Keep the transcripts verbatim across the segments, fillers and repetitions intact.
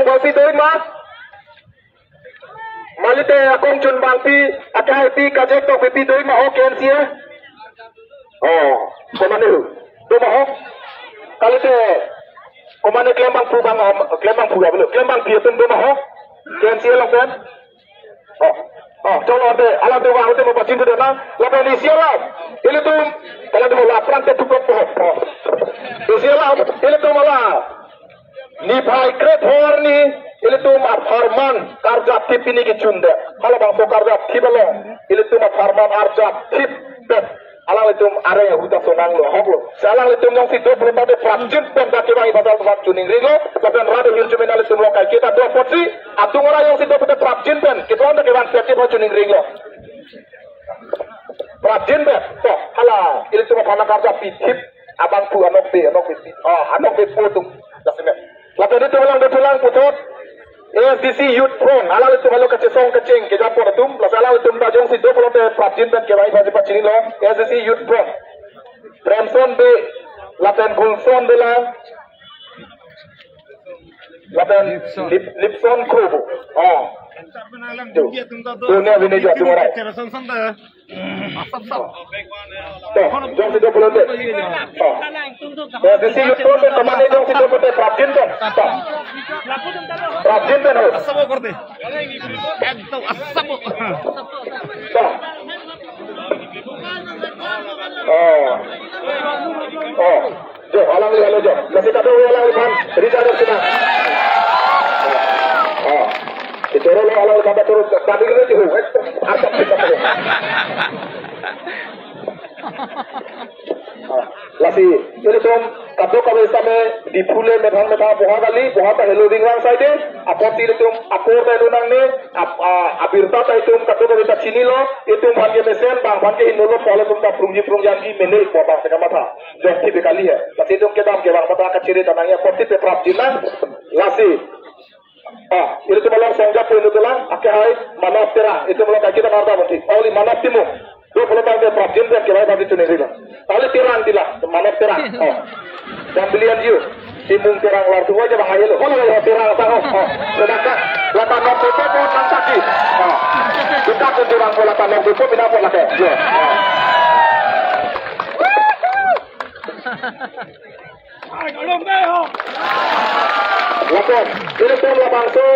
Bangpi doi ma? Malite akong chun bangpi, akai pi kajek tok pi doi ma ho K N C A? Oh, komane hu? Do ma ho? Kalite, komane klem bangphu bang, um, klem bangphu ya belo. Klem bangpi atum do ma ho? K N C A along pen? Oh, oh, cholo de, alanglitum vang ute mo pachin tu de na, lapen isi alam, ilitum, alanglitum la prang te tukok po. Oh. Isi alam, ilitum ala. Niphai krethor arni, ilitum apharman karjap thip pini kechun de. Halabangso karjap thip along, ilitum apharman arjap thip de. Alanglitum areng ahut ta sonang lo, ahok lo. Si alanglitum jongsi do pulote prapjin pen ta kevang ipasal tuhan choningri lo. Lapen rat ahirjume nanglitum along kaiketa do apotsi, adung ora jongsi do pulote prapjin pen, kedo-an ta kevang pet ipasal choningri lo. Prapjin pen, to, hala, ilitum apharman karjap pi thip, abangphu anokbe, anokbe pi, oh, anokbe po atum, jasimet. Lapen itum alang betulang puthot, A S D C Youth Front, alanglitum alo kachesong kacheng, kejapon atum, laso alanglitum ta jongsi do pulote prapjin pen kevang ipasi pachini lo, A S D C Youth Front. Premson Bey, lapen Gulson Bey lang, lapen Lipson. Lip-, Lipson Kro. Oh. Tu. Tu ne bini jo atum arai. Tu, jongsi do pulote. Oh. Tu, A S D C Youth Front pen komane jongsi do pulote prapjin pen. Tu. Prapjin pen ho. Asabo korte. Ekdom asabo. Tu. Oh. Oh. Jo, alangli halo jo. Lasi kadokave alangliphan, Richard Sina. Oh. Itu lo alangliphan ta turun, tadi kita tuh, eh, asap kita tuh. Ah, lasi, ilitum, kadokave same, Diphu le methang methang boha kali, boha ta helo ringrang saide, apotsi ilitum, apor ta helo nangne, ap-, ah, abirta ta itum, kadokave ta chinilo, itum aphan ke mesen, bang aphan ke hinolo, pole tum ta prungji prungjangji, mene, boha bang sekamatha. Jongsi be kali he. Lasi itum kedam kevang mata kachere ta nangji apotsi pe prapjin nang. Lasi. Ah, ilitum along songja pu inu tulang, ake hai, Manav Terang. Itum along kaiketa marda monti. Oli Manav Timung. Do pulo tangte prapjin pen kevang ipasi choningri lo. Oli Terang tila, Manav Terang. Oh. Jam bilian jiu. Timung Terang lar tu aja bahaya lo. Holo ya Terang sang. Oh. Oh. Sedangkan, lata nok bepo po nang taki. Oh. Kita ke Terang po lata nok bepo bina po lake. Yo. Oh. Lapen, ilitum labangso,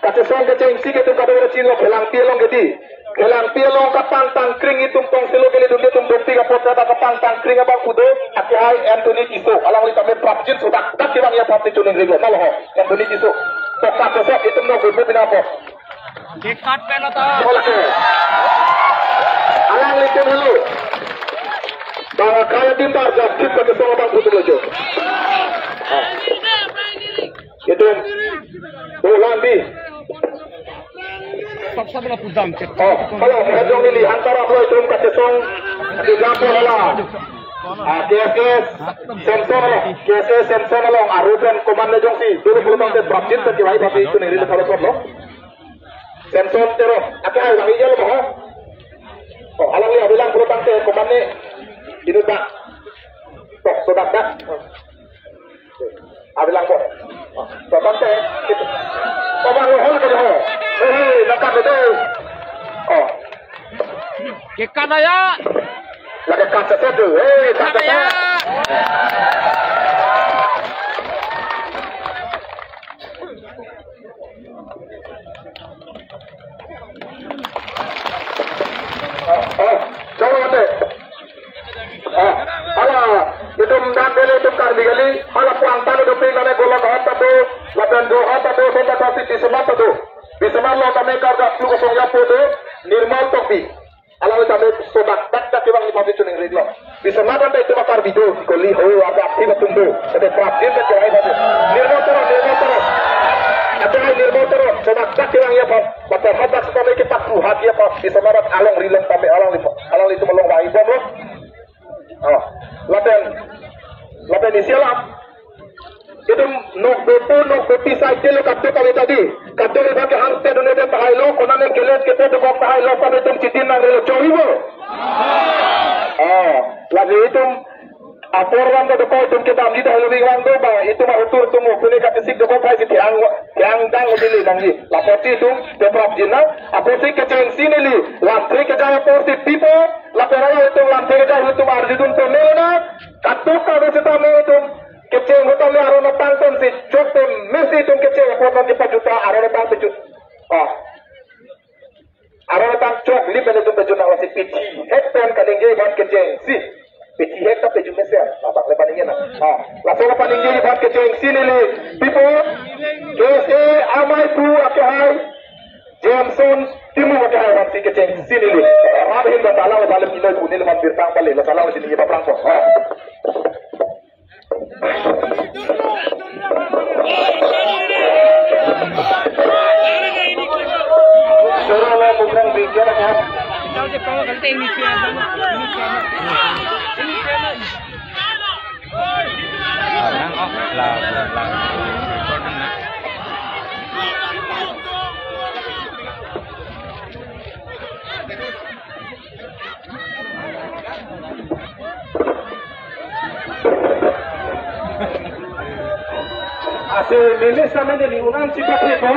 kachesong kacheng isi ke itum kadokave chinilo Phelangpi along kedi. Phelangpi along kapangtang kring itum tong silo kele dun itum dun tiga potra kapangtang kring abangphu do, ake hai Anthony Tisso, alangli tame prapjin sodak dak kevangji aphansi choningri lo, malo ho, Anthony Tisso. Toka kosok itum no gupu bina po. Dekat pelo to. Oke. Alanglitum helo. Bang akai adim ta arjap thip kachesong abangphu atum lo jo. Ah. Itum. Ulang di. Sab sab la pudam chet. Oh, halo, kajong neli, antara halo itum kachesong, di gapo hala. Ah, K S S Samson alo, K S S Samson alo, arupen komandan jongsi, dulu belum sampai berapjin, tapi wahai pasti itu nih, di kalau lo. Samson Terang, ake hai lagi aja lo, ha? Oh, alangli avelang pulo tangte, komandan, ini tak. Toh, sodak dak. Avelang po. Toh tangte. Abang lo hol ke ho. Hei, hei, nakam itu. Oh. Kekan ya. Lagi kaset itu. Hei, kaset ya. Oh, oh, jalo ate. Ah, hala, itum dan bele itum Karbi kali, hala puan talo dopik nane Golaghat ta do, lapen Jorhat ta do, Santa Claus di Bismarck ta do. Bismarck lo tame karga plu kosong ya po do, Nirmal Tokbi. Alangli tame sodak dak dak kevangji aphansi choningri lo. Bismarck tame itum Karbi do, koli ho, ada aktif atum do. Tame prapjin ta kevangji aphansi. Nirmal Terang, Nirmal Terang. Ada Nirmal Terang, sodak dak kevangji aphan. Baca hadak tame kita puhat ya pa. Bismarck along rilong tame alangli, alanglitum along wai bom lo. Oh, lapen, lapen isi alam. Itum nokbepo, nokbepi side lo kadokave ta di. Kadokave ke hangte dun-e tahai lo, konane kelet kete dokok tahai lo, pada itum chitin nangrilo, choribo. Oh, lagi itum Porwan do dokok itum kedamji ta helo bingwang do ba, itum ahotur atum pune kachesik dokok hai si thiang, thiang dang udi le nangji. Lapusi itum peprap jina, apotsi kechengsi neli, lamthe kejai apotsi pipo, lapen ayo itum lamthe kejai itum arjudun pemena, katuk kado sitame itum kecheng hutame aron atang pensi chok pemesi itum kecheng apot nanti pajuta aron atang pejut. Ah. Aron atang chok li pen itum pejut nang lasi pithi hek pen kaningje aphan kechengsi. Pithi hek ta pejut mesen. Labang le paningje na. Ah, laso la paningje aphan kechengsi neli. Pipo. K S A amei aphu akehai. Jameson Timung akehai aphansi kechengsi neli. Rap hin ba talang ba le pinoi pune le man birtang pale. La talang sini ba prang po. Ah. Asi neli sitame neli un-an chepathepo.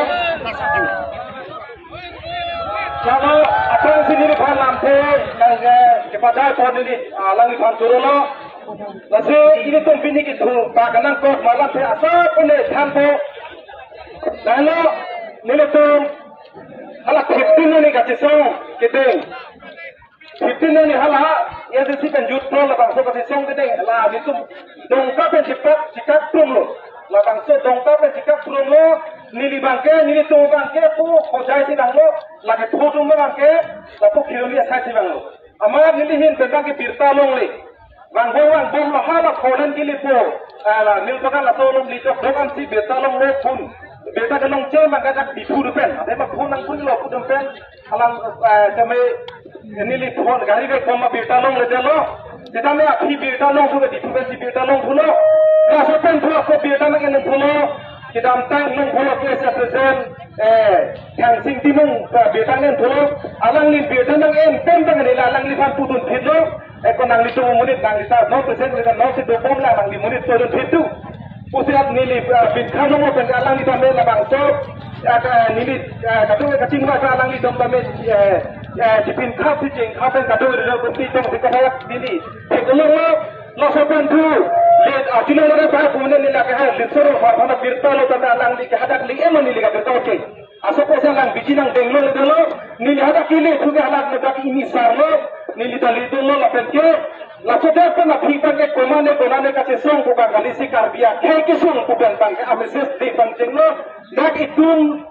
Chalo, aphrangsi neliphan lamthe, nang, eh, kepadai po neli, ah, alangliphan chorolo. Lasi ilitum pini kethu, pa kanang kok ma lamthe asap pune thanpo. Lalu, nelitum, hala fifteen neli kachesong, kedeng. Fifteen neli hala, ya si pen jut pro labangso kachesong kedeng, hala nelitum Dongka pen chikak, chikak prumlo. Labangso Dongka pen chikak prumlo, neli abangke, nelitum abangke, pu, khojai si danglo, lake photum abangke, lapu khiroli asai si vanglo. Amat neli ahin pen abangke birta longle. Vangbom, vangbom, laha la kholen kili po. Ah, la, nil pakan laso longle chok, dokan si birta longlo pun. Birta kelong che, mangkajak Diphu pen. Ade ma phone nang phone lo pudum pen. Alang, eh, kami neli phone gari ke koma birta longledetlo. Sitame aphi birta longthu ke Diphu pensi birta longthulo. Laso pen thu ako birta nang-en longthulo. Kedamtang longthulo ke sa present, eh, Thangsing Timung, eh, birta nang-enthulo. Alangli birta nang-en pen bang neli alangliphan pudun phitlo. Eh, ko nanglitum amonit nanglita non present kita non si dobom la nangli monit pudun phit tu. Pusi ap neli, eh, bin khanong lo pen alangli tame labangso, eh, ka-, neli, eh, kadung kachingvai ka alangli dom tame, eh, eh, chipin khap si ching khap pen kadung ri lo kunti tong si kanayak neli. Theklonglo, laso pen thu, le, ah, chilong lo pai pune neli lake hai, le soro ha, hana birta lo tame alangli ke hadak le emo neli ka birta oke. Aso pesa lang biji nang denglo le dolo, neli hadak kile thu ke hadak hadak ini sarlo, neli dali dolo lapen ke, laso dak pen aphi abangke komane konane kachesong pu abang kali si Karbi akhei kesung pu abang abangke a message de abang chenglo, dak itum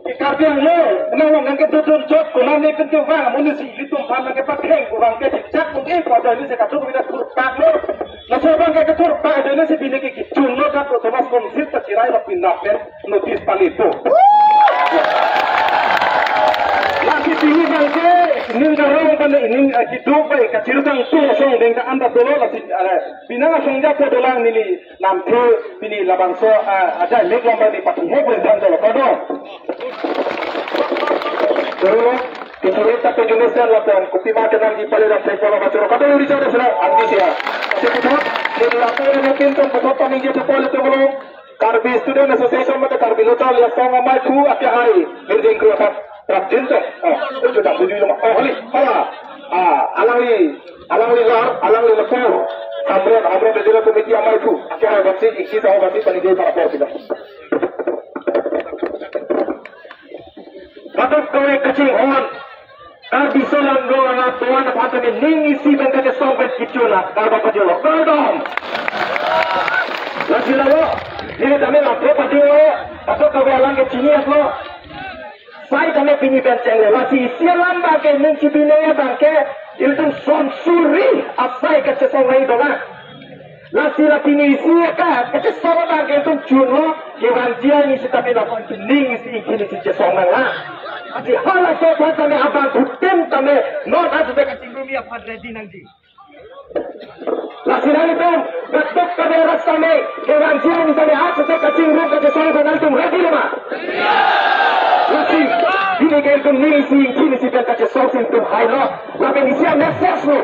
ke Karbi Anglong, nang wang nang ke dodon jot konane pen ke vang, amonit si ilitum aphan nang ke patheng pu abangke chikchak nung e pada ini se katuk bida thurpak lo, laso abangke kathurpak de ini si bini ke kichun lo dak Thomas Komsit ta chirai lo pinap pen. Notice palito. Lasi tinggi abangke, ning karong pen ning, eh, kiduk bai kachirutang tung song deng ka anda dolo lasi, eh, pinang asong japo dolang neli lamthe pini labangso, eh, ajai mek lomba ni pati hek pen than dolo kodo. Dolo, kichure ta pejunesen lapen kopi ma kenam di pale lamthe polo kachoro kodo uri jare sila, angdi sia. Sekitar, neli lamthe ni pintu buka paningje pole tebolo. Karbi Student Association mate Karbi Lo Tali Asong amei aphu akehai, Mirjeng Kru akan prapjin te. Oh, itu dah tujuh lima. Oh, hali, hala. Ah, alangli, alangli lar, alangli lepu. Hamren, Hamren Regional Committee amei aphu akehai bapsi, iksi tahu bapsi, paningje para por kita. Kadokave kachinghon. Karbi Solo Longlong arat doan aphan tame ning isi pen kachesong pen kichuna karba pajolo. Kardom. Lasi lalo, neli tame lapu pajolo, kadokave alang ke chini atlo. Sai tame pini pen chenglo. Lasi isi alam abangke ning chibine abangke, ilitum son suri asai kachesong nai dolang. Lasi la pini isi ka, kachesong abangke ilitum chunlo, kevangji arni sitame la pon ning isi ingkhin isi chesong nanglang. Lasi halaso aphan tame abang putin tame, non aso te kachingrumji aphan ready nangji. Lasi nanglitum, kadokave arat tame, kevangji arni tame aso te kachingrum kachesong aphan nangtum ready lo ma? Lasi, pini ke ilitum ning isi ingkhin isi pen kachesong si ilitum hailo, lapen isi a message lo.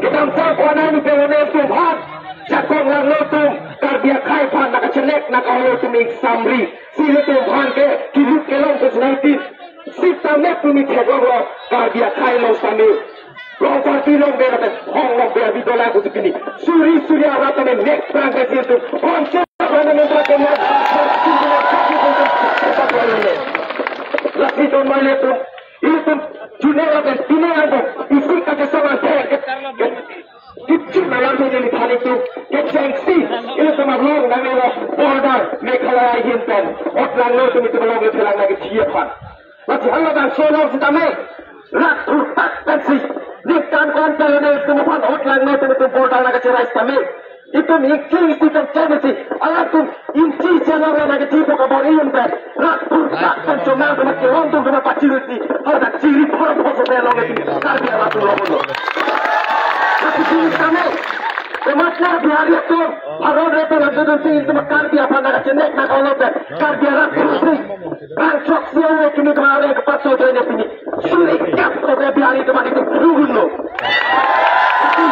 Kedamtang ko-an arni pen ilitum aphan Jakong langno atum, Karbi akhei aphan nangkachenek nangkaholo atum ingsamri. Si ilitum aphan ke kilut kelong ke senaitin. Sitame pini theklonglo Karbi akhei along sitame. Rongparty along bera te, hong along bera bidola kusi pini. Suri suri arat tame next prang ke si ilitum. Hong che prang ke next prang ke next. Lasi don mai ilitum. Ilitum junior atum, senior atum. Isi kachesong an thek. Kipchun alam tu neli thani tu, kechengsi, ilitum along nanglo border, Meghalaya ahin pen, hot langno atum itum along le thelang nangkethi aphan. Lasi hala dan solo sitame, rat thurtak pensi, ningkan ko-an pen le itum aphan hot langno atum itum border nangkacherai sitame, itum ingki isi kan chengsi, alangtum inchi channel ra nangkethi pu kabor iyun pen. Rat pur rat pen chomang kema kewang tum kema pachiri si. Hala chiri phor phor so pen long eti. Karbi arat tum long lo. Tapi sitame. Kematnya Bihari atum. Haron reto na dudun si itum Karbi aphan nangkachenek nangkaholo pen. Karbi arat pur si. Rang chok si awe kini kemare kepatso join pini. Suri kap so Bihari kemari tu purun lo. Tapi,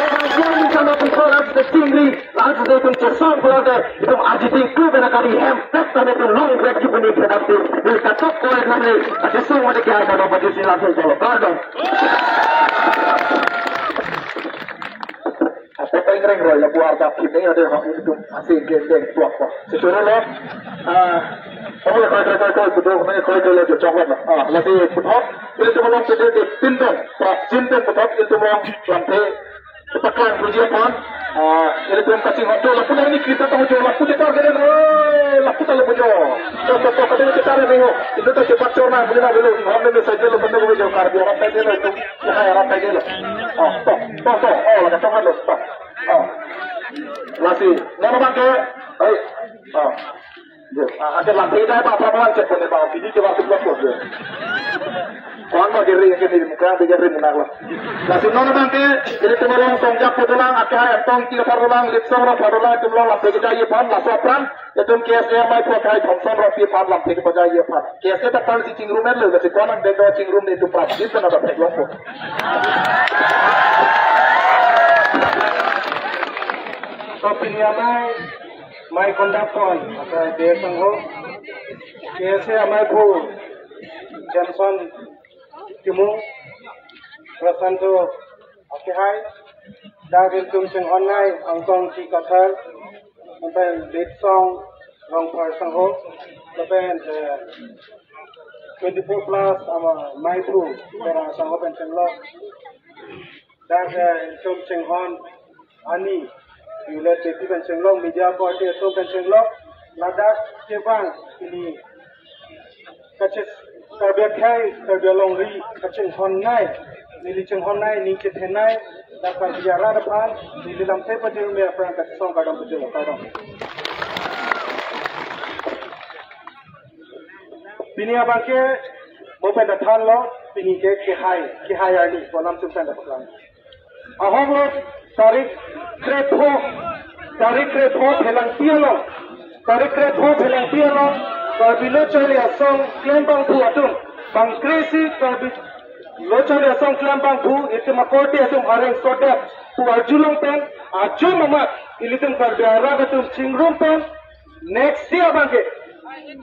emang dia minta makan kolam setinggi. Lalu itum chesong pulote, itum aji tingku bena kari hem, pek tame itum long grek jupuni kedap ti, neli katok ko ek namni, aji song mati kya ada dong, aji silang song solo, kardom. Apa pengreng roi, lapu arda phim ni ada hak itum, asing geng geng, tuak tuak. Sesuai lo, ah, kamu ya koi koi koi koi, betul, koi koi koi, coklat lah. Ah, lagi puthot, ini cuma long pede, pindong, prak, jindong puthot, itu long, lamte, Paklang puji aphan, ah, ilitum kachinghon jo, lapu na ini kita tahu jo, lapu jo target, eh, lapu ta lapu jo. To, to, to, kadang kita ada nih, oh. Itu tuh cepat corna, puji na dulu, inghon dulu saja lo, bener lo jo, Karbi arat saja lo itu. Ya, arat saja lo. Oh, to, to, to, oh, lagi to, to, to. Oh. Lasi, nama bangke, eh, oh. Yo, ah, ada lampu itu apa, apa, apa, cek punya bang, ini coba tuh buat bos, yo. Kawan mau diri yang kini, mungkin dia jadi menang lah. Nah, si non bangke, ilitum along songjak putulang, akhei Angtong Ingti aphan dolang, Litsong ro aphan dolang, itum along lampu kita iya aphan, laso apran, itum K S A amei aphu akhei Thomson Rongpi aphan lampu kita iya aphan. K S A ta apran si chingrum lo, si kawan ang dego chingrum ni itum prapjit na dapat long po. So pini amei, Mei kondapon, akhei Bey Sangho, K S A amei aphu, Johnson Timung, Prasanto Akehai, dak ilitum chinghonnei, Angtong Ingti Kathar, lapen Litsong Rongphar Sangho, lapen, eh, twenty-four plus, ama, amei aphu, Terang Sangho pen chenglok. Dak, eh, itum chinghon arni, Violet Beypi pen chenglok, media party atum pen chenglok, ladak kevang pini kachis Karbi akhei, Karbi alongri, kachinghonnei, neli chinghonnei, ning chethenei, dak Karbi arat aphan, neli lamthe pajirme apran kachesong kardom pajirlo, kardom. Pini abangke, mo pen ta thanlo, pini ke kehai, kehai arni, bonam tum pen ta paklang. Ahok lo tarik krepho, tarik krepho Phelangpi along, tarik krepho Phelangpi along, Karbi Lo Charli Asong klembangphu atum, bang kre-isi Karbi Lo Charli Asong klembangphu, itum akorte atum areng sodet pu arjulong pen, ajo mamat, ilitum Karbi arat atum chingrum pen, next year abangke,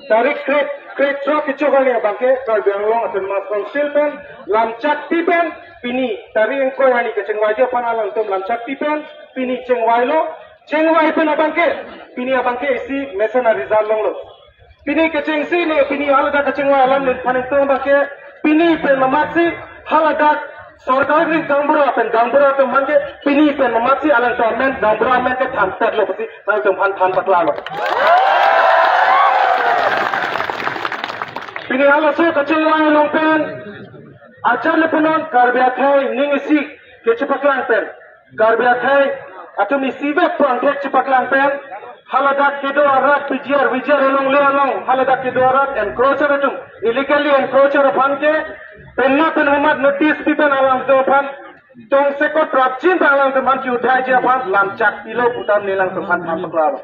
tarik kre, krethrok kecho arni abangke, Karbi Anglong Autonomous Council pen, lamchak pi pen, pini, tarik ingkoi arni kachingvai ji aphan alangtum lamchak pi pen, pini chingvailo, chingvai pen abangke, pini abangke isi mesen a-result longlo. Pini kechengsi ne, pini haladak kachingvai alam nephan ingtung abangke, pini pen mamatsi, haladak, sorkar ri gaonbura pen, gaonbura atum aphan ke, pini pen mamatsi alangtum amen, gaonbura amen ke thanpetlo pusi, alangtum aphan than paklarlo. Pini halaso kachingvai along pen, ajat le punon Karbi akhei ning isi kechepaklang pen, Karbi akhei atum isivet pu angthek chepaklang pen, haladak kedo arat P G R, V G R along le along, haladak kedo arat encroacher atum, illegally encroacher aphan ke, penang pen mamat notice pi pen alangtum aphan, tongsekot prapjin pen alangtum aphan ki-uthai ji aphan, lamchak pilo pu ta neli alangtum aphan than paklarlo.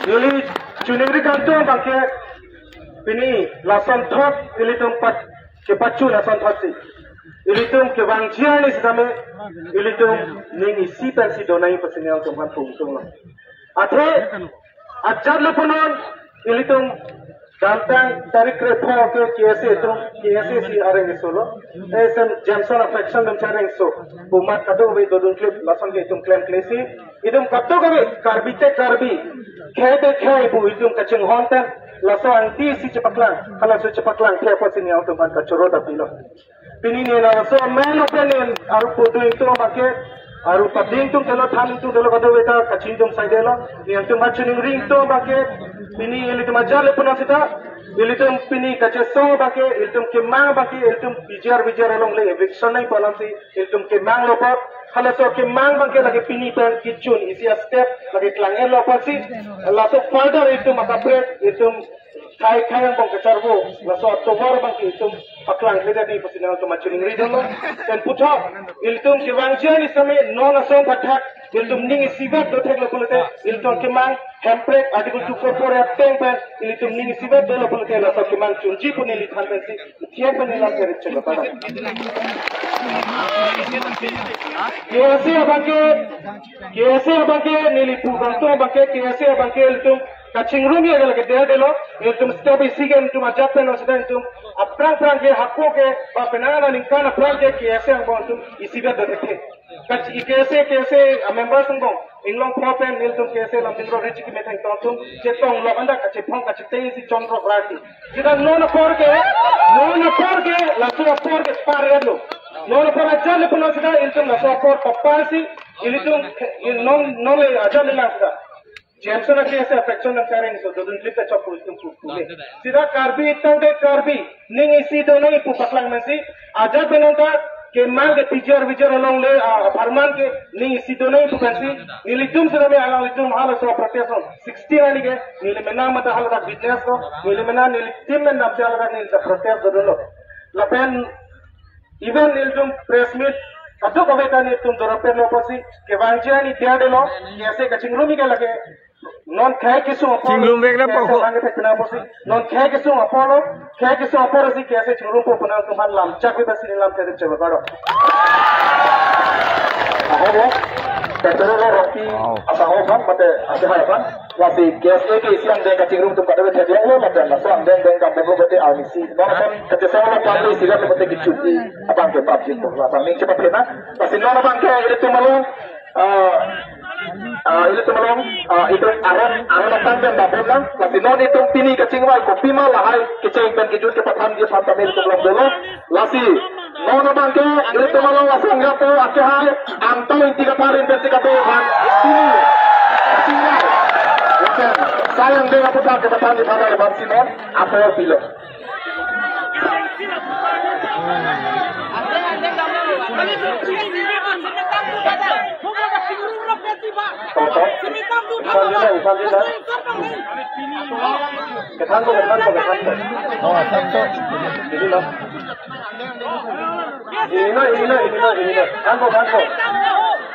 Neli choningri kangtung abangke, pini lason thot, ilitum pat, kepachun lason thotsi. Ilitum kevangji arni sitame, ilitum ning isi pensi donai pusi nelitum aphan pungtunglo. Athe, ajat le punon, ilitum damtang tarik krepho ke K S A atum, K S A si areng solo. Esem Jameson a-faction atum chareng so. Pu amat kadokave dodun klip lason ke itum klemkle si. Itum kadokave Karbi te Karbi, khei te khei pu itum kachinghon pen, laso angti si chepaklang, halaso chepaklangthe pusi nelitum aphan kachoro ta pilo. Pini ne laso main open ne aru pudun itum abangke, aru pading atum telo, than atum telo, kadokave ta kachingdum saidelo. Nelitum kachiningri atum abangke, pini ilitum ajat le punon sita, ilitum pini kachesong abangke, ilitum kemang abangke, ilitum P G R V G R along le eviction nangji pu alam si, ilitum kemanglo apot, halaso kemang abangke lake pini pen kechun isi a-step lake klang-etlo apotsi, laso further ilitum akaprek, ilitum khei khei angbong kacharvo, laso atovar abangke ilitum paklangkle dei pusi nelitum kachiningri dunlo. Pen puthot, ilitum kevangji arni sitame non asong pathak, ilitum ning isivet dotheklo pulote, ilitum kemang, Hemprek Article two four four ateng pen, ilitum ning isivet dolo pulote, laso kemang chunji pu neli than pensi, thiang pen neli lam keri chelo pada. K S A abangke, K S A abangke, neli pu bangtung abangke, K S A abangke ilitum kachingrumji agal ke derdelo, ilitum step isi ke ilitum ajat pen non sita ilitum aphrang phrang ke hako ke, ba penang aningkan aphrang ke K S A angbong ilitum isivet dothekthe. Kachi K S A, K S A a-members angbong, inglong pho pen nelitum K S A Lumding Road Ritchie kemethang tong atum, chetong lok anda kachephong kacheteng si chongrok rati. Sita non apor ke, non apor ke, laso apor ke par-etlo. Non apor ajat le punon sita ilitum laso apor paparsi, ilitum, non, non le ajat le lang sita. Jameson a-K S A faction nangchareng so, dodun klip ta chok pu itum pu pule. Sita Karbi tangte Karbi, ning isi donai pu paklang nangsi, ajat pen nangta, kemang ke P G R V G R along le, ah, apharman ke, ning isi donai pu pensi, nelitum sitame alanglitum halaso protest on, sixteen arni ke, neli menang mate haladak witness lo, neli menang neli team men damsi haladak neli ta protest dodunlo. Lapen, even nelitum press meet, kadokave ta nelitum dorapetlo apotsi, kevangji arni derdelo, K S A kachingrumji ke lake, non khei kesung apor, chingrumvek na K S A po. Bang ke thek pina apotsi, non khei kesung aporlo, khei kesung apor si K S A chingrumpo pu nangtum aphan lam chak bebasi neli lam keri chelo kado. Aho bo, Petro lo Rocky, wow, asahok aphan, mate asahai aphan, lasi K S A ke isi angdeng kachingrum atum kadokave theklonglo, mate laso angdeng deng kam bomlo mate army si. Non aphan kachesonglo aphan le isivet mate kechuti abangke pap jin to, la abang ning chepathena. Lasi non abangke ilitum along, ah, ah, ilitum along, ah, itum aron, aron atang pen babon nang. Lasi non itum pini kachingvai kopima lahai kecheng pen kejut kepathanji aphan tame ilitum along dolo. Lasi non abangke ilitum along lason gapo akehai Angtong Ingti Kathar Inverter kape aphan pini kachingvai, lapen sai angdeng aputhak kepathanji aphan aphan si non apor pilo. Toto. Isan dina, isan dina. Kethan ko, kethan ko, kethan ko. Oh, kethan ko. Ini lo. Ini lo, ini lo, ini lo, ini lo. Kethan ko, kethan ko.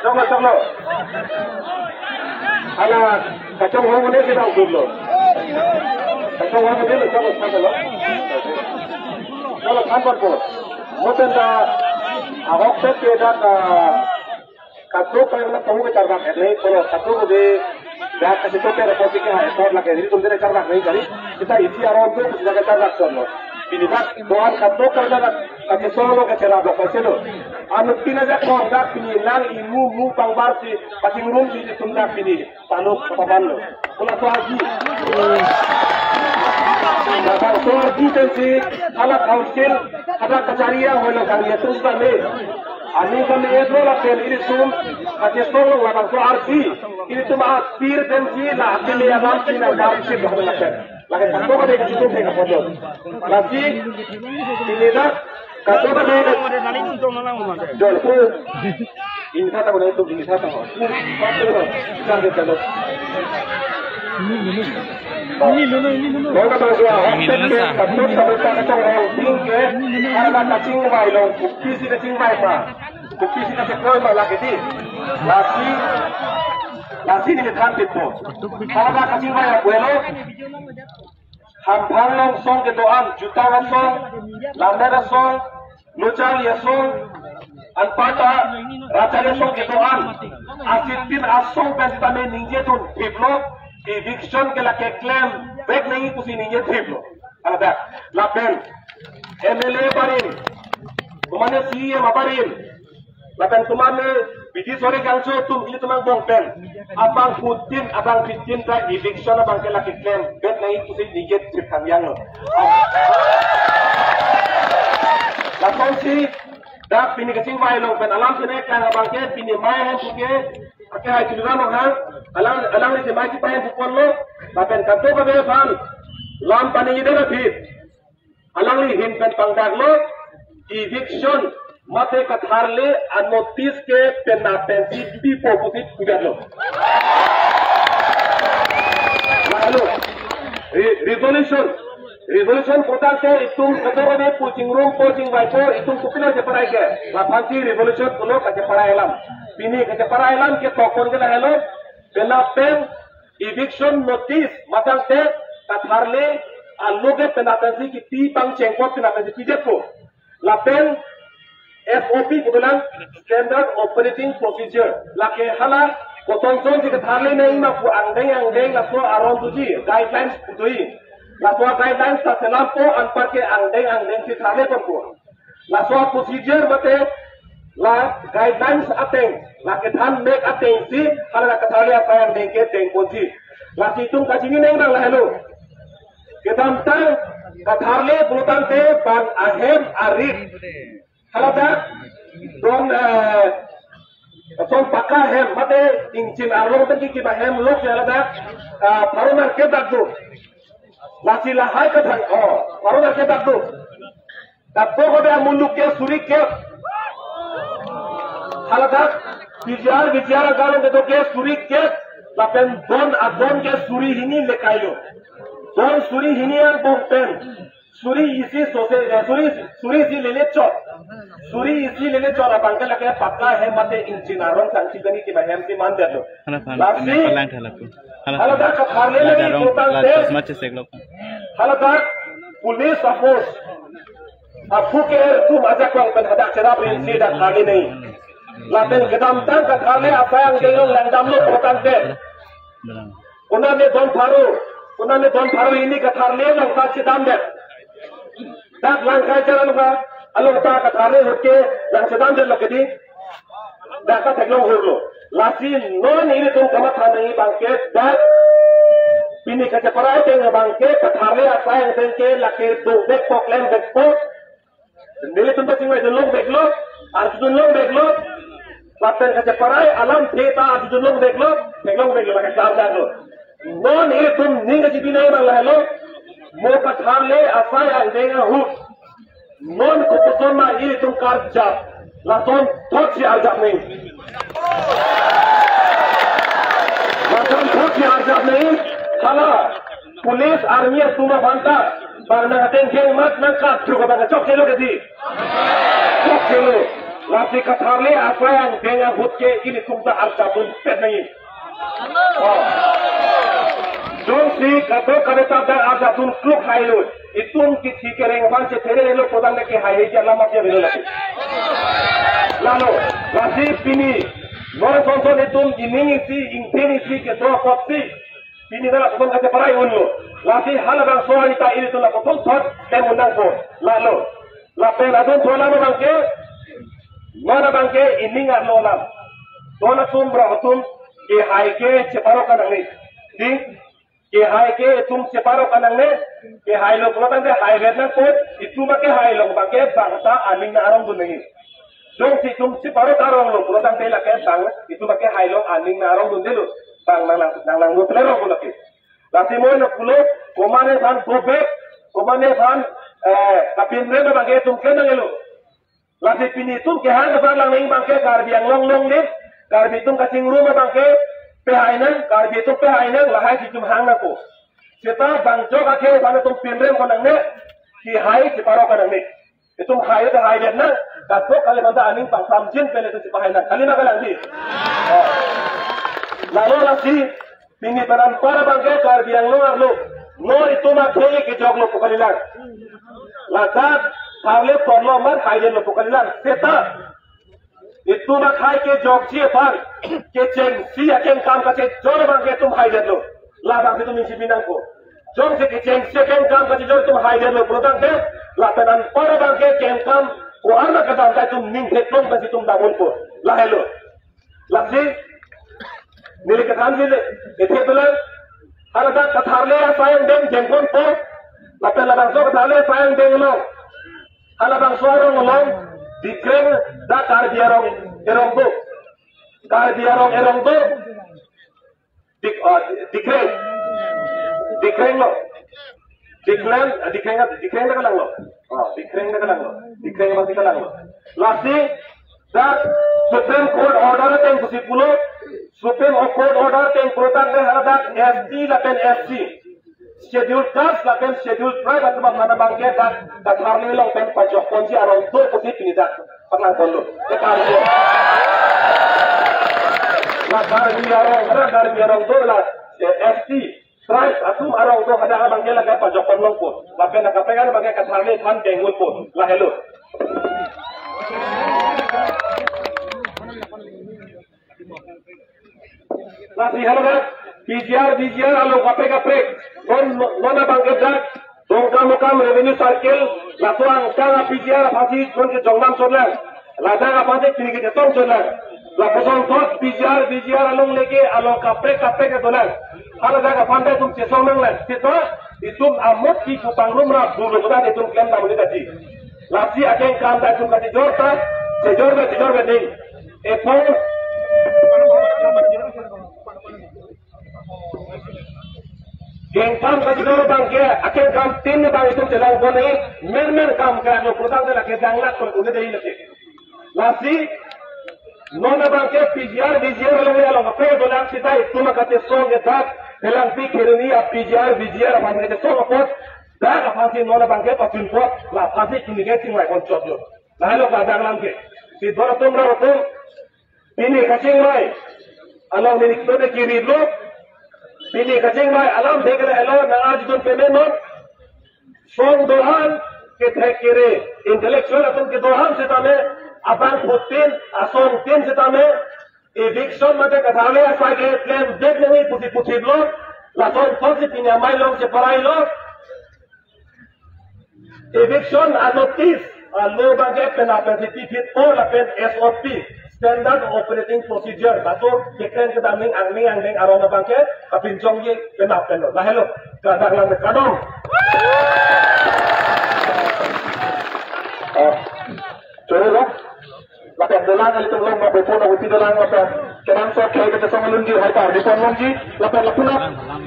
Choklo, choklo. Hala, kachonghong mane kita ukur lo. Kachonghong mane lo, choklo, choklo. Choklo, kethan ko. Mo pen ta, ahok set ke dak, ah, Kadokave la kamu ke charbak et nai, kolo kadokave dak kachetoke ra posike ha effort lake, ilitum dere charbak nai kali. Sita isi aron tu sita ke charbak sonlo. Pini dak do-an kadokave dak kachesonglo kacheraplo kaiselo. Anut pina jak kor dak pini nang imu mu pangbar si pachingrum si ilitum dak pini. Tanuk kapamanlo. Kula so arji. Labangso arji pensi hala council, hala kachari ahoi lo kali atum kami. Ani kami etlo lapen ilitum kachesonglo labangso arji. Ilitum apir pensi la akeme alam si nang arji bahwa lapen. Lake kadokave kachesong ke kapodo. Lasi, pini dak, kadokave. Jol, pu. Ini sata ko itu, ini sata ko. Pu, pu, pu. Jangan, jangan. Ini, ini, ini, ini. Lo kata gua, ini dulu, sa. Kadokave kachesong lo, ping ke, karena kachingvai lo, kopi si kachingvai ma. Kopi si kachingvai ma lagi di. Lasi, lasi ini kan itu. Karena kachingvai ya, bueno. Hamphang along asong kedo-an, jutang asong, lammet asong, Lochar Yaso anparta Rachar Yaso kedo-an asitin asong pen tame ningje dun piplo, eviction ke lake klem vek nangji pusi ningje piplo. Ada lapen M L A barim, kumane C E M abarim, lapen kumane B D sorry kangso tum ili tumang bong pen abang putin abang pitin ta eviction abang ke lake klem vek nangji pusi ningje trip kang yang lo. Lason si dak pini kachingvai long pen alam sene kang abang ke pini mai hem puke ake hai chilura long hang alang alang ni mai chipai hem pukon lo lapen kanto kabe aphan lam pani ide na phit. Alangli ahin pen pangdaklo, eviction mate katharle a-notice ke penap pensi bipo pusi pudaklo. Lalu, re- resolution, resolution putangte itum ketor ane pu chingrum po chingvai po itum kupina cheparai ke. Laphansi resolution pulo kacheparai alam. Pini kacheparai alam ke tokon ke lahelo, penap pen eviction notice matangte katharle aloke penap pensi kipi pangchengkot penap pensi pidetpo. Lapen S O P kebelang Standard Operating Procedure. Lake hala kosonson si katharle nangji ma pu angdeng angdeng laso aron tuji guidelines putui. Laso guidelines ta selampo anparke angdeng angdeng si tharle ponpo. Laso procedure mate la guidelines ateng, la kethan mek ateng si, hala la katharle asai angdeng ke dengponji. Lasi itum kachini neng nang lahelo. Kedamtang katharle pulotangte bang ahem arit. Haladak don eh, son pakka hem mate ingchin arlong tangki kiba hem lok ya haladak ah, pharo nangkep dak do. Lasi lahai kathang oh, pharo nangkep dak do. Dak do kode amuluk ke suri kep. Haladak bijar bijar agalong kedo ke suri kep. Lapen don adon ke suri hini lekailo. Don suri hini angbong pen suri isi sose eh, suri suri isi lele chot. Suri isi lele chot abang ke lake pakka hem mate ingchin arong sangchi kani kiba hem si mandetlo. Hala phan, Lasi, hala palang thala pu. Hala haladak phan. Katharle Hala lagi darong, putangte. La chasma chesek lo. Haladak police force aphu ke tum ajak kong pen hadak cherap rinsi dak kali ni. Lapen kedamtang katharle asai angdeng langdamlo putangte. Darong. Konane don pharo, konane don pharo hini katharle along ta chedamdet. Dak langkai jalan ka along ta katharle ahut ke lang chedamdetlo kedi. Dak ta theklong hurlo. Lasi non ilitum kamatha nangji abang ke dak pini kacheparai ateng abang ke katharle asai angdeng ke lake do vekpo klem vekpo. Nelitum ta chingvai dunlong veklo, arju dunlong veklo, lapen kacheparai alamthe ta arju dunlong veklo, theklong veklo, lake klar daklo. Non ilitum ning kachipi nangji abang lahelo, mo katharle asai angdeng ahut. Non kopuson ma ilitum karjap, lason thotsi arjap nangji. Lason thotsi arjap nangji, hala. Police army atum aphan ta bang nang ateng keng mat nang kap truk abang chok kelo kedi. Chok kelo. Lasi katharle asai angdeng ahut ke ilitum ta arjap dunpet nangji. Oh. Jongsi kadok kadeta dak arjap dun kluk hailo. Itum kithi kereng aphan chethere lo podang ke hai he alam apya bilo lagi. Lalo, lasi pini non sonson itum ining isi ingpin isi kedo apotsi pini dala pon kacheparai unlo. Lasi halabangso arita ilitum lapuson thot tem undang po. Lalo. Lapen adon thona abang ke. Mana abang ke ining arlo lam. Thona sum bro atum kehai ke cheparok kanangne. Di kehai ke itum cheparok kanangne. Kehailo pulotangte hai vet nangpo. Itum akehailo abang ke bang ta aning nang arong dun nangji. Jongsi itum cheparok aronglo pulotangte lake bang itum akehailo aning nang arong dundelo. Bang nang nang nang nang lo plero ko lake. Lasi mo na pulo, komatne aphan dobek, komatne aphan eh kapinrem abang ke itum kenanglo. Lasi pini itum kehang asar lang nangji abang ke Karbi Anglong along le, Karbi atum kachingrum abang ke pehai nang, Karbi atum pehai nang, lahai si itum hang nangpo. Seta bang jok akhei aphan itum pinrem konangne, kehai cheparok kanangne. Itum hai ta hai det nang, kadok kali manta aning pangsamjin pen itum chepahai nang. Kali ma kalang di. Oh. Lalo lasi, pini pen anpar abang ke Karbi Anglong arlo. Non itum akhei kejoklo pu kalilang. Ladak Harle porlo mar haidetlo pu kalilang. Seta itum akhei kejokji aphan kechengsi akengkam kachejor abangke itum haidetlo. Labang itum ning si binang ko. Jongsi kechengsi akengkam kachejor itum haidetlo pulotangte, lapen anpar abangke kengkam ko-an kedam ta itum ning theklong pensi itum dam unpo. Lahelo. Lasi neli kethan si le, ethe tulang, haladak Katharle asai angdeng Jengkon po, lapen labangso Katharle asai angdeng along, halabangso arong along, Dikreng dak Karbi arong erong do. Karbi arong erong do. Dik, ah, Dikreng. Dikreng lo. Dikreng, ah, Dikreng, Dikreng dak kelang lo. Oh, Dikreng dak kelang lo. Dikreng masih kelang lo. Lasi, dak Supreme Court order ateng pusi pulo, Supreme Court order ateng pulotangte haladak S T lapen S C, Scheduled Caste lapen Scheduled Tribe atum aphan abangke dak Katharle along pen pajokponji arong do pusi pini dak paklangponlo. Ke Karbi. La Karbi arong, la Karbi arong do la, eh, S T tribe atum arong do hadak abangke lake pajokpon longpo. Lapen akaprek abangke Katharle aphan deng unpo. Lahelo. Lasi haladak P G R, V G R along kaprek kaprek. Non, non abangke dak Dongkamukam Revenue Circle, laso angkang a-P G R aphansi non kejongdam chotlang. Ladak aphansi pini kechetong chotlang. Lapuson thot P G R, V G R along leke along kaprek kaprek kedolang. Haladak aphan ta itum chesong nanglang. Seta itum amot ki kupang rum ra bulu kuda itum klem damuni tadi. Lasi akengkam ta itum kachejor ta, chejor ta chejor ta ding. Epon kengkam kachejor abangke, akengkam tin abang itum chelangpon nangji, mermer kam kra no putang de lake danglak pon une dei lake. Lasi, non abangke P G R, V G R along along kaprek dolang seta itum akachesong ke dak, Phelangpi Kheroni a-P G R, V G R aphan kachesong apot, dak aphansi non abangke pachunpot, la aphansi pini ke chingvaipon chotlo. Lahelo kadang lam ke. Si dor atum ra atum, pini kachingvai along neli kito de kiri lo. Pini kachingvai alam thek le elo nang arjudun peme non. Song dohan kethek kere intellectual atum kedohan setame abang putin asong tin setame eviction mate Katharle asai ke klem dek nangji pusi puthip lo. Lason thotsi pini amei along cheparai lo. Eviction a-notice, a-law abangke pen apen si piphit po lapen S O P, Standard Operating Procedure, laso keklem kedam ning angning angdeng arong abangke kapinchongji pen apen lo. Lahelo, kadang lang kadong. Eh, choro lo. Lapen dolang ilitum along ma bepo na uti dolang lapen kenang so khei kete song alunji hai ta dipon longji lapen lapunat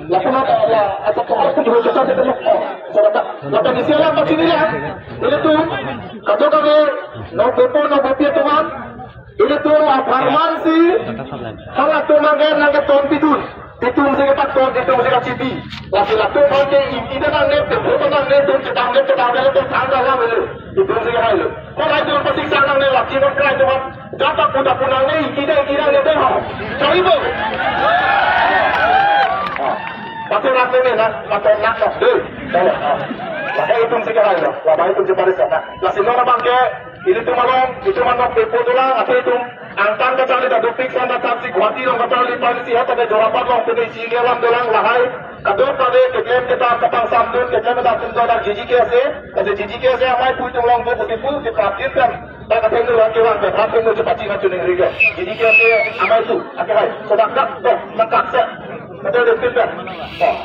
lapunat la asa ko aku juga kita kita lo. Saudara, lapen isi alam pachini la ilitum kadokave no bepo no bepi teman ilitum aparman si halatum angke nangke ton pitun. Itum si kepaton, itum si kachiti. Lasi latum bangke i-, ida nangne, tempo nangne, itum chetang ne, chetang ne, itum tanggal lang ini. Itum si hai lo. Kalau itum pasti sang nangne, laki non krai itum. Dapat kuda punang ne, ida, ida ne deh. Cari bo. Ah. Pasti rat ne, nak, nak, nak, nak. Deh. Kalau, ah. Laki itum si hai lo. Lama itum si paris, nak. Lasi non bangke, ilitum along, itum anok bepo dolang, athe itum angtan kacharli ta dopik san datang si Guwahati along kacharli pali si hata de Jorabat along pene isi alam dolang lahai. Kadokave keklem kedam kapangsamdun keklem kedam atum dolang G G K S A, kase G G K S A amei pu itum along bu kuti pu ke prapjin pen. Ta kateng dolang kewang ke prapjin dolang cepat cina cuning riga. G G K S A amei tu, ake hai. Sodak dak, dok, mangkak se. Kata de pin pen. Oh.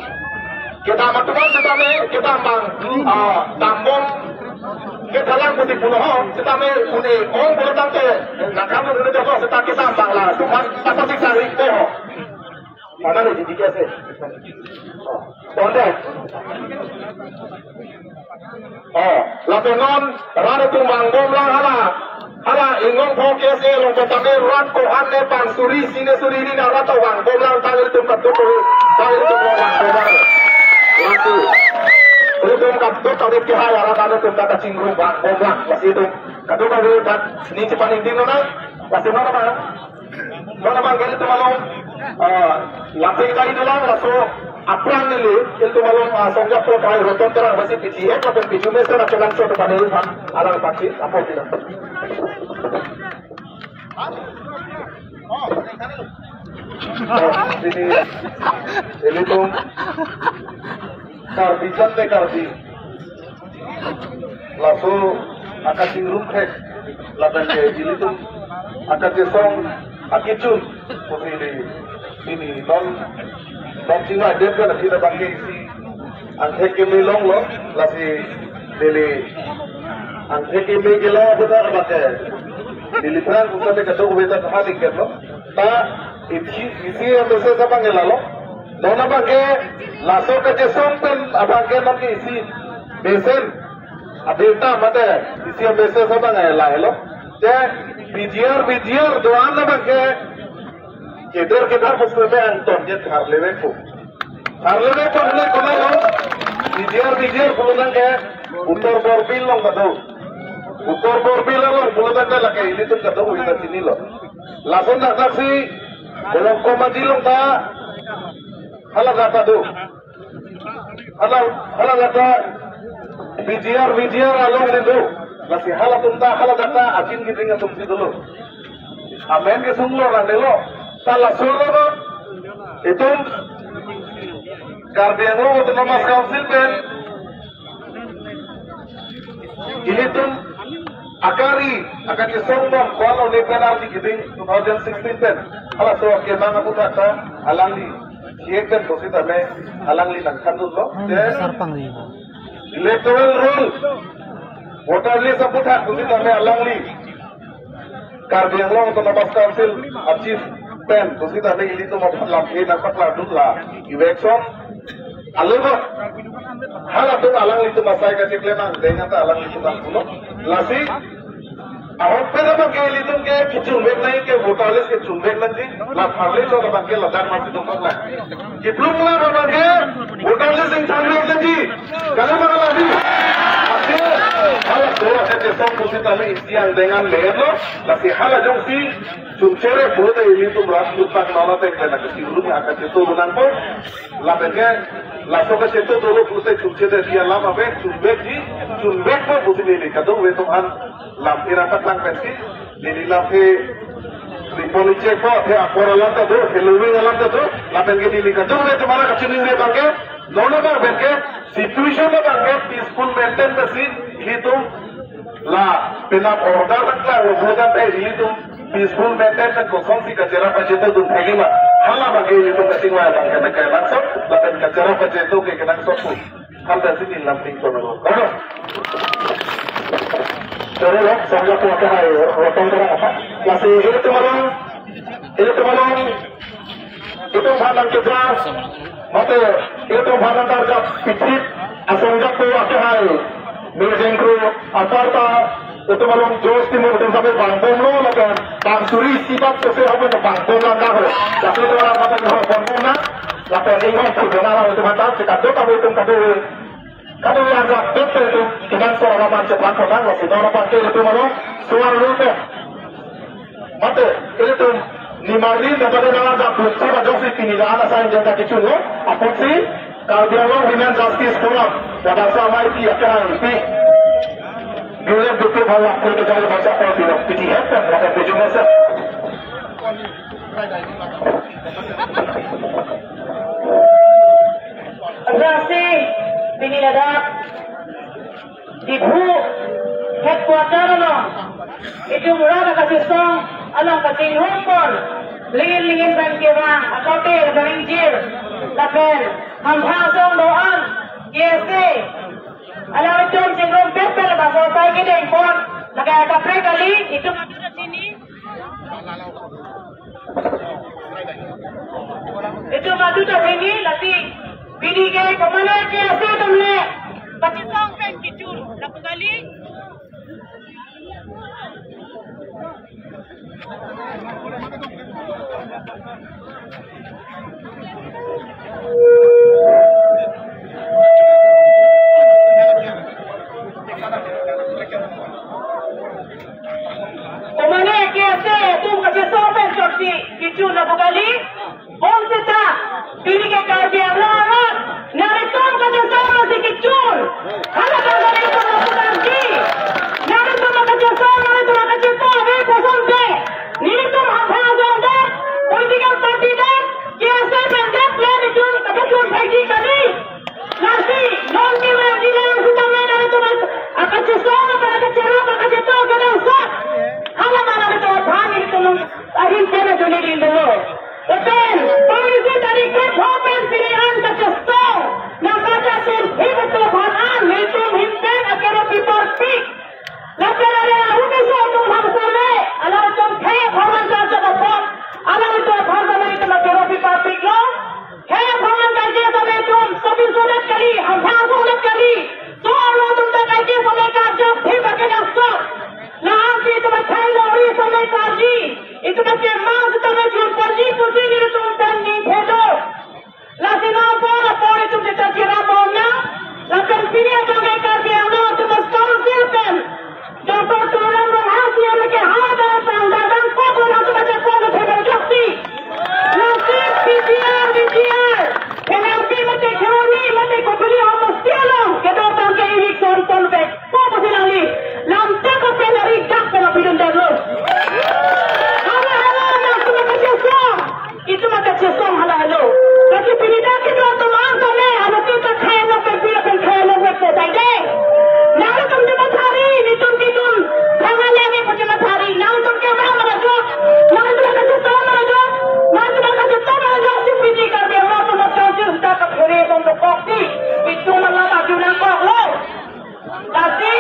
Kedam atum setame, kedam bang, ah, dambom. Kedalang kuti puno ho, setame une ong pulo tangte, nangkam puno joko seta kesambang la, tukan tapa sik sari te ho. Mana ni G G K S A? Konde. Oh, lapen non, rat atum vangbom lang hala. Hala ingong pho K S A along petame rat ko-an ne pang suri sine suri ni na rat vangbom lang tangil tum katu ko. Tangil tum vangbom lang. Lasi. Ilitum katu tadi ke hai rat anu tum kata chingrum vangbom lang. Lasi itum. Katu katu rat ni cepat intin na. Lasi mana mana? Mana mana kali tum along. Ah, lapik tadi dolang laso. Aphrang neli, ilitum along asong jak pro kai roton terang masih P G F atau P G mesen atau langsung ke panel pan alang paksi apa tidak? Oh, ini, ilitum Karbi jan le Karbi. Laso akachingrum khek, lapen ke ilitum akachesong akechun, pusi di, ini non, non chingva dep kan kita bangke isi angthek keme longlo, lasi neli angthek keme kelong putar bangke neli phrang putar ke kadokave ta halik kan lo. Ta isi, isi mesen abang ke lalo. Non abang ke laso kachesong pen abang ke non ke isi mesen abirta mate isi mesen abang ke lahelo. Te P G R, P G R do-an abang ke keder keder pusi me angton ke tharle vekpo. Tharle vekpo le konat lo. P G R, P G R pulo tangte Uttar Borbil along kado. Uttar Borbil along pulo tangte lake ilitum kadokave ta chinilo. Lason dak dak si Bolong Komaji along ta hala data do. Hala, hala data P G R, P G R along le do. Lasi halatum ta hala data achin kiding atum si dolo. Amen kesung lo rane lo. Ta laso lo do. Itum Karbi Anglong Autonomous Council pen ilitum akari, akachesong bom, kualo ne penalti kiding two thousand sixteen pen. Halaso akemang aphuthak ta alangli siek pen pusi tame alangli nangthandunlo. Hmm, je besar pangri. Electoral roll, voter list aphuthak pusi tame alangli Karbi Anglong Autonomous Council a-chief pen pusi tame ilitum aphan lamthe nangpaklardun la election alogot halatum alanglitum asai kacheklem angdeng anta alanglitum nangpulo. Lasi ahok pen abang ke ilitum ke kechunvek nangji, ke voter list kechunvek nangji, la tharle chot abang ke ladak masi dongkok la. Kiplung la abang ke voter list ingthanvek nangji. Kali mana lagi? Ante hala dua kachesong pusi tame isi angdeng an le-etlo. Lasi hala jongsi chungchere pulote ilitum rat lutak nona tek lena kachingrum akachetobo nangpo. Lapen ke laso kacheto dolo pulote chungchere dia lam ave chunvekji, chunvekpo pusi neli kadokave atum aphan lamthe nangpaklang pensi neli lamthe report chekpo, the apor alam ta do, the lowing alam ta do, lapen ke neli kadokave atum aphan kachiningri abang ke, non abang pen ke, situation abang ke peaceful maintain pensi ilitum la penap order nangklang lo pulo tangte ilitum peaceful maintain pen kosonsi kacherap kachetodun thekji ma. Hala abang ke ilitum kachingvai abang ke nangkai langsot, lapen kacherap kacheto ke kenangsot pu. Anta si neli lamting kono lo. Kono. Choro lo, sangga pu ake hai, rotong terang apa? Lasi ilitum along, ilitum along, itum aphan nangkeja, mate itum aphan nangkarjap pichit, asong jak pu ake hai, Mirjeng Kro, aparta, itum along Jos Timur itum sampai bang bomlo, lapen bang suri sibat kese apa bang bom langkah lo. Tapi itu orang mata nihok bom bom na, lapen ingon tu benar itum mata, kita do kami itum kadu, kadu yang rak betul itum, dengan suara lapan cepat kota, masih orang pakai itum along, suara lu teh. Mate, ilitum nimarli dapat nangkap belum coba joksi pini dah anak saya jaga kecil lo. Apotsi Karbi Anglong Women Justice Forum, dapat sama iti akan pi. Dulu betul bahwa kita jangan baca apa bilang P G F kan ada tujuh masa. Rasi pini ladak Diphu headquarter along, itum rat akachesong along kachingrum pon, lingin lingin pen kevang, akote ring jir, lapen, hamphang asong do-an, K S A, alanglitum chingrum pet pen laso sai kedeng pon, lapen kaprek kali, itum adu ta chini, Itum adu ta chini lasi pini ke komatne K S A atum le kachesong pen kejun lapu kali. Komatne K S A atum kachesong pen chotsi kejun lapu kali. Bonseta pini ke Karbi Anglong Hala bangso nelitum lapu tangte, nelitum akachesong, nelitum akacheto ave pu asonte, nelitum haphang asonte, political party det, K S A pen det, nelitum kachesong phaiji kali. Lasi non ke nangjilang sitame nelitum akachesong, akacheto, akacheto kenangsot. Hala ma nelitum aphan nelitum ahin pen ajoine ding dolo. Lapen, pangisi tarik kethom pen pini an kachesong, nangkachesong, ibetul aphan an, nelitum ahin pen akeropi parpik. Lapen are arupiso atum aphan sale, alanglitum khei aphan man kachesong apot, alanglitum aphan sale nelitum akeropi parpiklo. Khei aphan man kaike sale nelitum, sopi sodet kali, hamphang sodet kali. So alo atum ta kaike sale karjap, phip akenangsot. Lapen itum akhei longri sale karji. Itum akemang sitame chun ponji pusi nelitum pen ningthelo. Lasi non apor apor itum sita chira bom nang. Lapen pini atang kai Karbi Anglong Autonomous Council pen Doctor Tuliram Ronghang C E M ke haladan tang dadan kokon atum ajakong ke theben joksi. Lasi P G R, V G R, N M P mate Kheroni mate Kopili homosti along kedo tangte eviction ponvek. Ko pusi nangli lamthe ko penari dak pen apidun dalo. Hala hala nangtum akachesong, itum akachesong hala halo. Lasi pini dak kedo atum an tame, hala kita khei lo pen pira pen khei lo pen pesai de. Nangtum chemathari, nelitum nelitum thangnat nangji pu chemathari, nangtum ke ma marajok, nangtum akachesong marajok, nangtum akachesong marajok si pini Karbi Anglong Autonomous Council ta kaphere bom dokok si, itum alam aju nangkoklo. Lasi,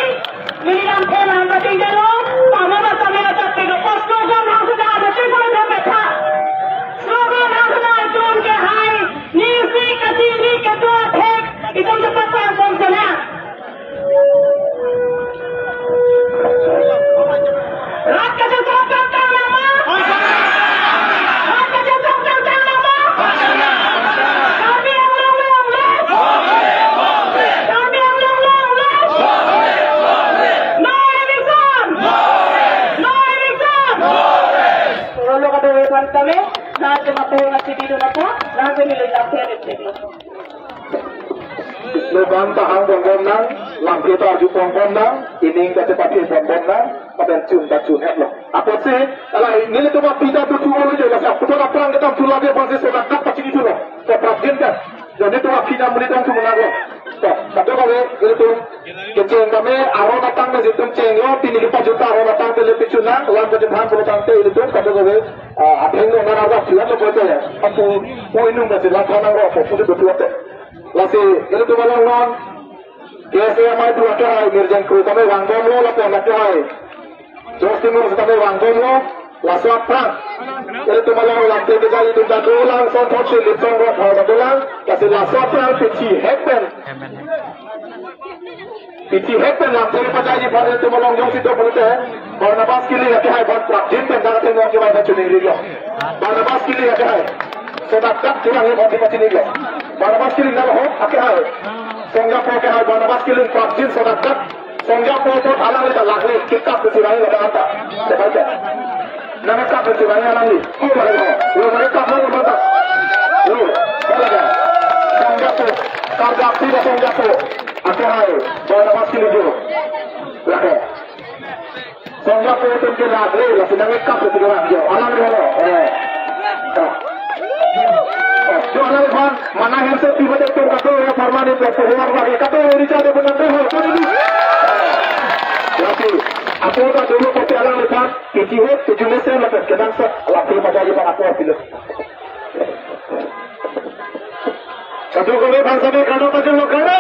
neli lamthe nangkachingdelo, pama basa mera chapte lo, slogan hang sena ada chingkolo dam betha. Slogan hang sena itum ke hai, nisi kachiri kedo athek, itum cepat pangkong sena. Rat kachesong tangtang nama? Rat kachesong tangtang nama? Karbi Anglong longle! Karbi Anglong longle! No eviction! No eviction! Rolo kado eviction kami, na ke mape ngasih di dona po, na ke nilai lamthe. Slogan ta hang bom bom nang, lamthe ta arju bom bom nang, ining ta chepathi bom bom nang, lapen chun ta chun heplo. Apotsi, ala nelitum aphi ta tu tu olo je, lasi aputhot aphrang ketam tu lage bangsi sodak kat pachini thulo. To prapjin kan. Jadi tu aphi ta muli tong tu menang lo. To, kadokave, nelitum kecheng kami, aron atang na jitum chenglo, pini kepajut ta aron atang tele pichun nang, lam kejephan pulo tangte nelitum, kadokave, ah, atheng dong nang arga philan lo bote ya. Apu, pu inung na jila thanang ro, apu, pu tu betul te. Lasi, nelitum along non, K S A amei tu akehai, Mirjeng Kro tame vang bomlo, lapen akehai George Timur tame vang bomlo, laso aphrang. Nelitum along lamthe kejai itum ta dolang son thot si lip song rok hor dolang, lasi laso aphrang pithi hek pen. Pithi hek pen lamthe pajai ji aphan nelitum along jongsi do pulote, Barnabas Killing akehai aphan prapjin pen dak atheng nong kevai pachuningri lo. Barnabas Killing akehai. Sodak dak churang aphan pachuningri lo. Barnabas Killing nang ho akehai. Songjapo akehai Barnabas Killing prapjin sodak dak. Songjapo apot alangli ta lakle kekap kesirai lo dak anta. Sebaiknya. Nangkap kesirai alangli. Ko lagi ho. Lo nangkap lo mata. Lo. Ko lagi. Songjapo. Karjap tidak Songjapo. Akehai. Barnabas Killing juro. Lagi. Songjapo atum ke lakle, lasi nangkap si kelang jo. Alam rero. Eh. Eh. Eh, jo alam aphan, mana hense pibat ektor kato ya permanen ya perhuar lagi. Kato ya Richard de benar deh, kato ini. Lasi, apo ta dolo pati alam aphan, kiti ho, tujuh meter mata, kenangsot, alam aphan pajai aphan apo apilo. Satu kali bangsa de kado pajang lo kado.